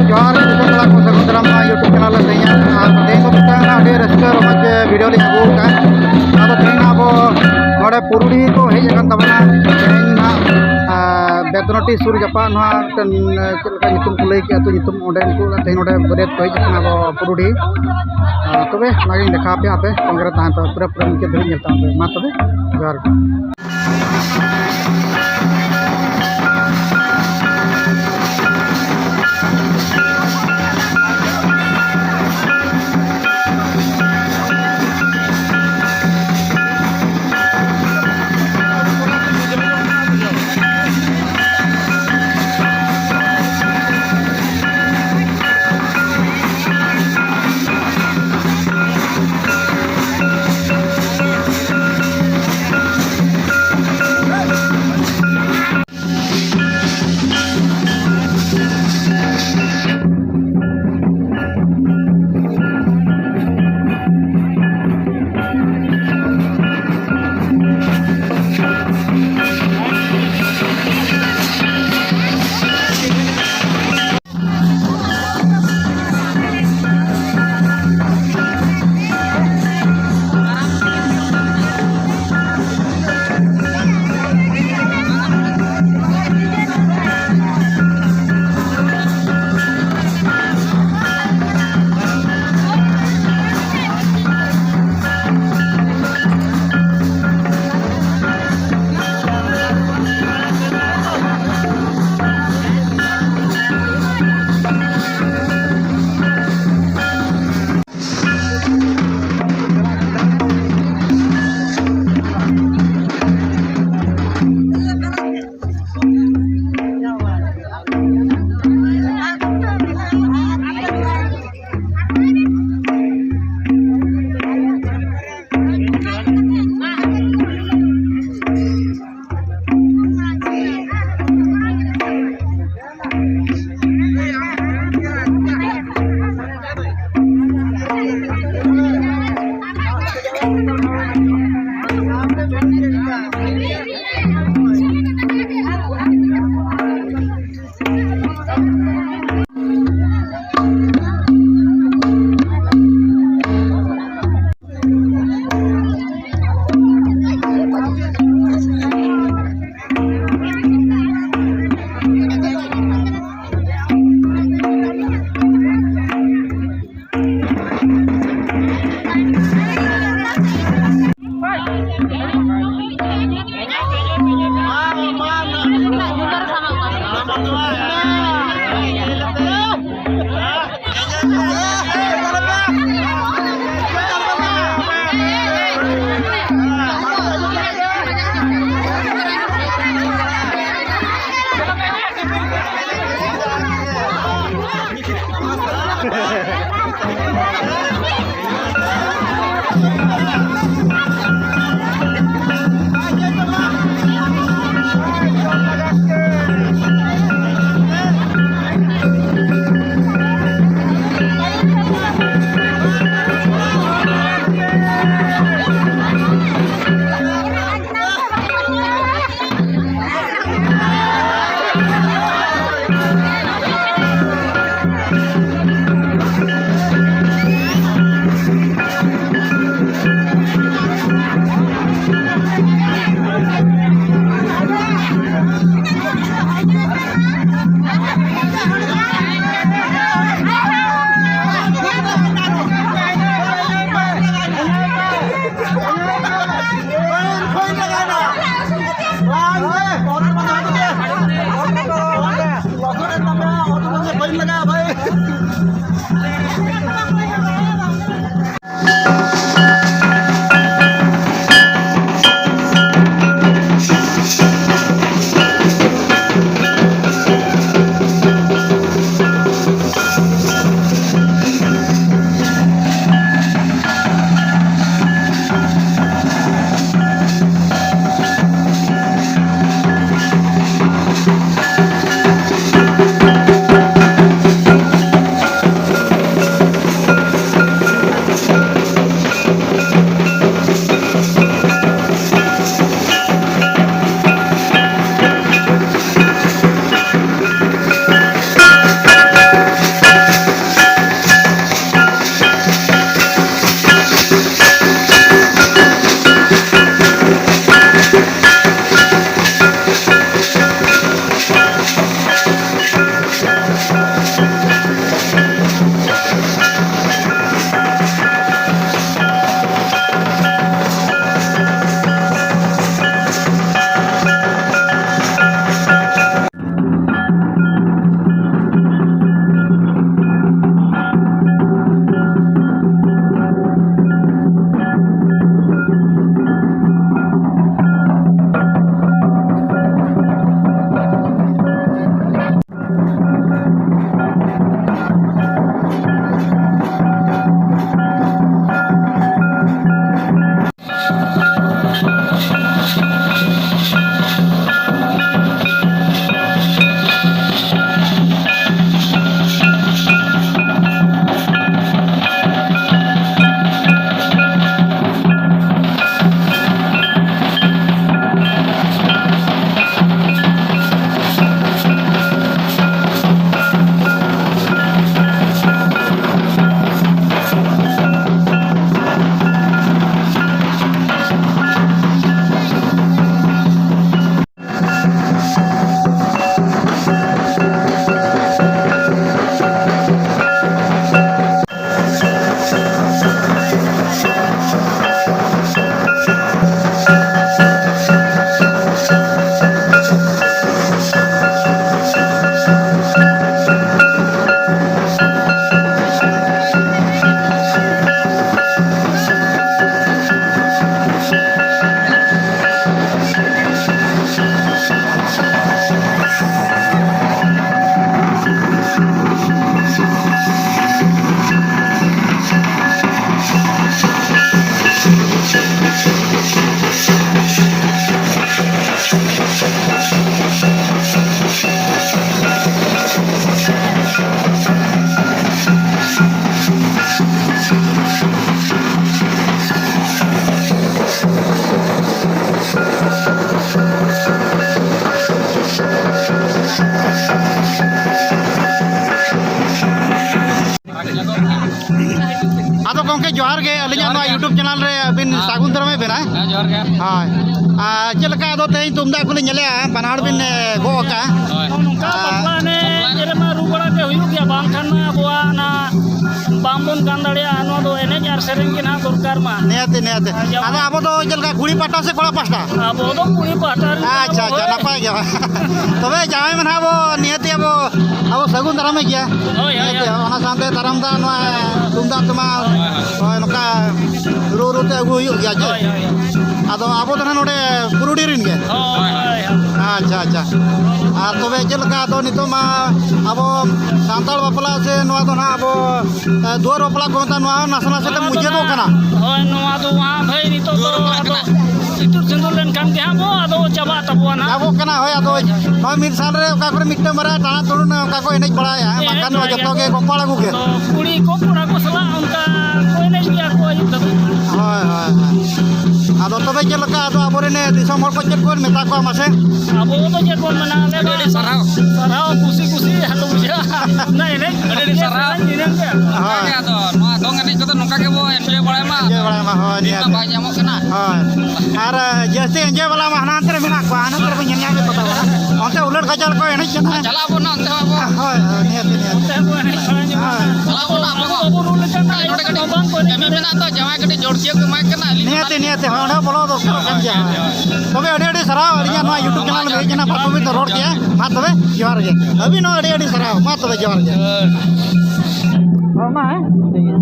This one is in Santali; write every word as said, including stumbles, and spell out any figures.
ᱡᱚᱦᱟᱨ ᱜᱮ ᱡᱚᱛᱚ ᱠᱚᱲᱟ ᱠᱚ, ᱥᱟᱹᱜᱩᱱ ᱫᱟᱨᱟᱢ ᱱᱚᱣᱟ YouTube ᱪᱮᱱᱮᱞ ᱨᱮ ᱛᱮᱦᱮᱧᱟᱜ᱾ ᱟᱨ ᱛᱮᱦᱮᱧ ᱫᱚ ᱢᱤᱫᱴᱟᱝ ᱟᱹᱰᱤ ᱨᱟᱹᱥᱠᱟᱹ ᱨᱚᱢᱚᱡᱽ ᱵᱷᱤᱰᱤᱭᱳ ᱞᱤᱧ ᱟᱹᱜᱩ ᱟᱠᱟᱫᱼᱟ᱾ ᱟᱫᱚ ᱛᱮᱦᱮᱧ ᱟᱵᱚ ᱱᱚᱰᱮ ᱯᱩᱨᱩᱰᱤ ᱠᱚ ᱦᱮᱡ ᱟᱠᱟᱱ ᱛᱟᱵᱚᱱᱟ᱾ ᱛᱮᱦᱮᱧ ᱱᱟᱦᱟᱜ, ᱟᱨ, ᱵᱮᱛᱱᱚᱴᱤ ᱥᱩᱨ ᱡᱟᱯᱟᱜ ᱱᱚᱣᱟ ᱢᱤᱫᱴᱮᱱ, ᱪᱮᱫ ᱞᱮᱠᱟ ᱧᱩᱛᱩᱢ ᱠᱚ ᱞᱟᱹᱭ ᱠᱮᱫᱼᱟ, ᱟᱹᱛᱩ ᱧᱩᱛᱩᱢ, ᱚᱸᱰᱮ ᱩᱱᱠᱩ ᱛᱮᱦᱮᱧ ᱱᱚᱰᱮ ᱵᱟᱹᱨᱭᱟᱹᱛ ᱠᱚ ᱦᱮᱡ ᱟᱠᱟᱱᱟ ᱟᱵᱚ ᱯᱩᱨᱩᱰᱤ᱾ ᱟᱨ ᱛᱚᱵᱮ ᱚᱱᱟᱜᱤᱧ ᱫᱮᱠᱷᱟᱣ ᱟᱯᱮᱭᱟ, ᱟᱯᱮ ᱥᱚᱸᱜᱮ ᱨᱮ ᱛᱟᱦᱮᱱ ᱛᱟᱵᱚᱱ, ᱯᱩᱨᱟᱹ ᱯᱩᱨᱟᱹ ᱢᱩᱪᱟᱹᱫ ᱫᱷᱟᱹᱵᱤᱡ ᱧᱮᱞ ᱛᱟᱵᱚᱱ ᱯᱮ᱾ ᱢᱟ ᱛᱚᱵᱮ, ᱡᱚᱦᱟᱨ ᱜᱮ᱾ ᱞᱟᱜᱟᱜᱼᱟ ᱵᱷᱟᱭ᱾ ᱜᱚᱢᱠᱮ, ᱡᱚᱦᱟᱨ ᱜᱮ᱾ ᱟᱹᱞᱤᱧᱟᱜ ᱡᱚᱦᱟᱨ ᱱᱚᱣᱟ ᱜᱮ᱾ YouTube ᱪᱮᱱᱮᱞ ᱨᱮ ᱟᱹᱵᱤᱱ ᱦᱮᱸ᱾ ᱥᱟᱹᱜᱩᱱ ᱫᱟᱨᱟᱢᱮᱫ ᱵᱮᱱᱟ᱾ ᱦᱮᱸ, ᱡᱚᱦᱟᱨ ᱜᱮ᱾ ᱦᱳᱭ᱾ ᱟᱨ ᱪᱮᱫ ᱞᱮᱠᱟ ᱟᱫᱚ ᱛᱮᱦᱮᱧ ᱛᱩᱢᱫᱟᱜ ᱠᱚᱞᱤᱧ ᱧᱮᱞᱮᱜᱼᱟ, ᱵᱟᱱᱟ ᱦᱚᱲ ᱵᱤᱱ, ᱮ, ᱜᱚᱜ ᱟᱠᱟᱜᱼᱟ? ᱦᱳᱭ᱾ ᱱᱚᱜᱼᱚ ᱱᱚᱝᱠᱟ ᱟᱨ ᱵᱟᱯᱞᱟ ᱮᱱᱮᱡ ᱨᱮᱢᱟ ᱨᱩ ᱵᱟᱲᱟ ᱜᱮ ᱦᱩᱭᱩᱜ ᱜᱮᱭᱟ, ᱵᱟᱝᱠᱷᱟᱱ ᱢᱟ ᱟᱵᱚᱣᱟᱜ ᱚᱱᱟ ᱵᱟᱝ ᱵᱚᱱ ᱜᱟᱱ ᱫᱟᱲᱮᱭᱟᱜᱼᱟ᱾ ᱱᱚᱣᱟ ᱫᱚ ᱮᱱᱮᱡ ᱟᱨ ᱥᱮᱨᱮᱧ ᱜᱮ ᱱᱟᱦᱟᱜ ᱫᱚᱨᱠᱟᱨ ᱢᱟ᱾ ᱱᱤᱦᱟᱹᱛᱤ, ᱱᱤᱦᱟᱹᱛᱤ᱾ ᱟᱨ ᱡᱟᱦᱟᱸ ᱟᱫᱚ ᱟᱵᱚ ᱫᱚ ᱪᱮᱫ ᱞᱮᱠᱟ, ᱠᱩᱲᱤ ᱯᱟᱦᱴᱟ ᱥᱮ ᱠᱚᱲᱟ ᱯᱟᱦᱴᱟ? ᱟᱵᱚ ᱫᱚ ᱠᱩᱲᱤ ᱯᱟᱦᱴᱟ ᱨᱮᱱ ᱠᱟᱱᱟ ᱟᱪᱪᱷᱟ, ᱵᱚ, ᱟᱪᱪᱷᱟ, ᱦᱳᱭ᱾ ᱱᱟᱯᱟᱭ ᱜᱮ᱾ ᱛᱚᱵᱮ ᱡᱟᱶᱟᱭ ᱢᱟ ᱱᱟᱦᱟᱜ ᱟᱵᱚ ᱱᱤᱦᱟᱹᱛᱤ ᱟᱵᱚ, ᱟᱵᱚ ᱥᱟᱹᱜᱩᱱ ᱫᱟᱨᱟᱢᱮ ᱜᱮᱭᱟ᱾ ᱦᱳᱭ, ᱦᱳᱭ, ᱱᱤᱦᱟᱹᱛᱤ, ᱦᱳᱭ᱾ ᱚᱱᱟ ᱥᱟᱶᱛᱮ ᱫᱟᱨᱟᱢ ᱫᱟᱜ ᱱᱚᱣᱟ ᱛᱩᱢᱫᱟᱜ ᱴᱟᱢᱟᱠ, ᱦᱳᱭ, ᱦᱳᱭ᱾ ᱦᱳᱭ, ᱱᱚᱝᱠᱟ ᱨᱩ ᱨᱩ ᱛᱮ ᱟᱹᱜᱩ ᱦᱩᱭᱩᱜ ᱜᱮᱭᱟ ᱪᱮ? ᱦᱳᱭ, ᱦᱳᱭ᱾ ᱟᱫᱚ ᱟᱵᱚ ᱫᱚ ᱱᱟᱦᱟᱜ ᱱᱚᱰᱮ ᱵᱩᱨᱩᱰᱤ ᱨᱮᱱ ᱜᱮ᱾ ᱦᱳᱭ, ᱦᱳᱭ, ᱦᱳᱭ᱾ ᱟᱪᱪᱷᱟ, ᱟᱪᱪᱷᱟ᱾ ᱟᱨ ᱛᱚᱵᱮ ᱪᱮᱫ ᱞᱮᱠᱟ ᱟᱫᱚ ᱱᱤᱛᱚᱜ ᱢᱟ ᱟᱵᱚ ᱥᱟᱱᱛᱟᱲ ᱵᱟᱯᱞᱟ ᱥᱮ ᱱᱚᱣᱟ ᱫᱚ ᱱᱟᱦᱟᱜ ᱟᱵᱚ, ᱮ, ᱫᱩᱣᱟᱹᱨ ᱵᱟᱯᱞᱟ ᱠᱚ ᱢᱮᱛᱟᱜᱼᱟ, ᱱᱚᱣᱟ ᱱᱟᱥᱮ ᱱᱟᱥᱮ ᱛᱮ ᱱᱚᱣᱟ ᱫᱚ ᱢᱩᱪᱟᱹᱫᱚᱜ ᱱᱟᱦᱟᱜ, ᱠᱟᱱᱟ᱾ ᱦᱳᱭ, ᱱᱚᱣᱟ ᱫᱚ ᱦᱟᱸᱜ ᱵᱷᱟᱹᱭ ᱱᱤᱛᱚᱜ ᱫᱚ ᱫᱩᱣᱟᱹᱨ ᱵᱟᱯᱞᱟ ᱟᱫᱚ ᱠᱟᱱᱟ᱾ ᱤᱛᱩᱫ ᱥᱤᱸᱫᱩᱨ ᱞᱮᱱᱠᱷᱟᱱ ᱜᱮ ᱦᱟᱸᱜ ᱵᱚ ᱟᱫᱚ ᱪᱟᱵᱟᱜ ᱛᱟᱵᱚᱣᱟ ᱱᱟᱦᱟᱜ᱾ ᱪᱟᱵᱚᱜ ᱠᱟᱱᱟ, ᱦᱳᱭ᱾ ᱟᱫᱚ ᱦᱳᱭ, ᱦᱳᱭ᱾ ᱱᱚᱣᱟ ᱢᱤᱫ ᱥᱟᱞ ᱨᱮ ᱚᱠᱟ ᱠᱚᱨᱮ ᱢᱤᱫᱴᱟᱝ ᱵᱟᱨᱭᱟ ᱴᱟᱬᱟ ᱴᱩᱲᱩ ᱚᱱᱠᱟ ᱠᱚ ᱮᱱᱮᱡ ᱵᱟᱲᱟᱭᱟ, ᱮᱱᱮᱡ ᱵᱟᱠᱷᱟᱱ ᱵᱟᱲᱟᱭ ᱡᱚᱛᱚ ᱜᱮᱭᱟ ᱜᱮ ᱠᱚ᱾ ᱜᱚᱯᱚᱲ ᱟᱹᱜᱩ ᱜᱮ᱾ ᱟᱫᱚ ᱠᱩᱲᱤ ᱠᱚ ᱠᱚᱲᱟ ᱠᱚ ᱥᱟᱞᱟᱜ ᱚᱱᱠᱟ ᱠᱚ ᱮᱱᱮᱡ ᱜᱮᱭᱟ ᱠᱚ ᱟᱹᱭᱩᱵ ᱫᱷᱟᱹᱵᱤᱡ᱾ ᱦᱳᱭ, ᱦᱳᱭ, ᱦᱳᱭ᱾ ᱟᱫᱚ ᱛᱚᱵᱮ ᱪᱮᱫ ᱞᱮᱠᱟ ᱟᱫᱚ ᱟᱵᱚᱨᱮᱱ ᱫᱤᱥᱚᱢ ᱦᱚᱲ ᱠᱚ ᱪᱮᱫ ᱠᱚᱵᱚᱱ ᱢᱮᱛᱟ ᱠᱚᱣᱟ ᱢᱟᱥᱮ? ᱟᱵᱚ ᱫᱚ ᱪᱮᱫ ᱵᱚᱱ ᱢᱮᱱᱟ? ᱟᱞᱮ ᱟᱹᱰᱤ ᱢᱟ ᱟᱹᱰᱤ ᱥᱟᱨᱦᱟᱣ᱾ ᱥᱟᱨᱦᱟᱣ, ᱠᱩᱥᱤ ᱠᱩᱥᱤ ᱟᱞᱚ ᱵᱩᱡᱷᱟᱹᱜᱼᱟ᱾ ᱚᱱᱟ ᱮᱱᱮᱡ ᱟᱹᱰᱤ ᱟᱹᱰᱤ ᱥᱟᱨᱦᱟᱣ᱾ ᱮᱱᱮᱡ ᱜᱮ᱾ ᱦᱳᱭ᱾ ᱚᱱᱠᱟ ᱜᱮ ᱟᱫᱚ ᱱᱚᱣᱟ ᱫᱚᱝ ᱮᱱᱮᱡ ᱠᱚᱫᱚ ᱱᱚᱝᱠᱟ ᱜᱮᱵᱚ enjoy ᱵᱟᱲᱟᱭ ᱢᱟ᱾ Enjoy ᱵᱟᱲᱟᱭ ᱢᱟ, ᱦᱳᱭ, ᱫᱤᱱ ᱢᱟ ᱱᱤᱦᱟᱹᱛ᱾ ᱵᱟᱭ ᱧᱟᱢᱚᱜ ᱠᱟᱱᱟ᱾ ᱦᱳᱭ᱾ ᱟᱨ, ᱡᱟᱹᱥᱛᱤ enjoy ᱵᱟᱞᱟ ᱢᱟ ᱦᱟᱱᱟ ᱦᱟᱱᱛᱮ ᱨᱮ ᱢᱮᱱᱟᱜ ᱠᱚᱣᱟ, ᱦᱟᱱᱟ ᱦᱟᱱᱛᱮ ᱨᱮ ᱵᱚᱱ ᱧᱮᱞ ᱧᱟᱢᱮᱫ ᱠᱚ ᱛᱟᱵᱚᱱᱟ᱾ ᱚᱱᱛᱮ ᱩᱞᱟᱹᱲ ᱠᱟᱡᱟᱞ ᱠᱚ ᱮᱱᱮᱡ ᱠᱟᱱᱟ᱾ ᱪᱟᱞᱟᱜ ᱟᱵᱚᱱ ᱱᱟᱦᱟᱜ ᱚᱱᱛᱮ ᱦᱚᱸ ᱟᱵᱚ᱾ ᱦᱳᱭ, ᱦᱳᱭ, ᱱᱤᱦᱟᱹᱛ, ᱱᱤᱦᱟᱹᱛ᱾ ᱚᱱᱛᱮ ᱦᱚᱸᱵᱚᱱ ᱮᱱᱮᱡ ᱥᱮᱨᱮᱧ ᱧᱚᱜᱟ᱾ ᱦᱳᱭ᱾ ᱪᱟᱞᱟᱜ ᱟᱵᱚᱱ ᱱᱟᱦᱟᱜ ᱟᱵᱚ ᱱᱚᱰᱮ ᱠᱟᱹᱴᱤᱡ ᱵᱟᱝ ᱠᱚ ᱮᱱᱮᱡ ᱠᱟᱹᱢᱤ ᱠᱟᱱᱟ᱾ ᱢᱮᱱᱟᱜ ᱫᱚ, ᱡᱟᱶᱟᱭ ᱠᱟᱹᱴᱤᱡ ᱡᱳᱨ ᱪᱮᱫ ᱠᱚ ᱮᱢᱟᱭ ᱠᱟᱱᱟ, ᱟᱹᱞᱤᱧ ᱱᱤᱦᱟᱹᱛ, ᱱᱤᱦᱟᱹᱛ, ᱦᱳᱭ, ᱚᱸᱰᱮ ᱦᱚᱸ ᱵᱚᱞᱚ ᱫᱚᱨᱠᱟᱨ ᱠᱟᱱ ᱜᱮᱭᱟ᱾ ᱦᱳᱭ, ᱦᱳᱭ᱾ ᱛᱚᱵᱮ ᱟᱹᱰᱤ ᱟᱹᱰᱤ ᱥᱟᱨᱦᱟᱣ, ᱟᱹᱞᱤᱧᱟᱜ ᱱᱚᱣᱟ YouTube channel ᱨᱮ ᱦᱮᱡ ᱮᱱᱟ, ᱵᱟᱨ ᱯᱮ ᱢᱤᱱᱤᱴ ᱨᱚᱲ ᱠᱮᱜᱼᱟ᱾ ᱢᱟ ᱛᱚᱵᱮ ᱡᱚᱦᱟᱨ ᱜᱮ᱾ ᱟᱹᱵᱤᱱ ᱦᱚᱸ ᱟᱹᱰᱤ ᱟᱹᱰᱤ ᱥᱟᱨᱦᱟᱣ, ᱢᱟ ᱛᱚᱵᱮ ᱡᱚᱦᱟᱨ ᱜᱮ᱾ ᱦᱳᱭ, ᱢᱟ, ᱦᱮᱸ? ᱴᱷᱤᱠ ᱜᱮᱭᱟ᱾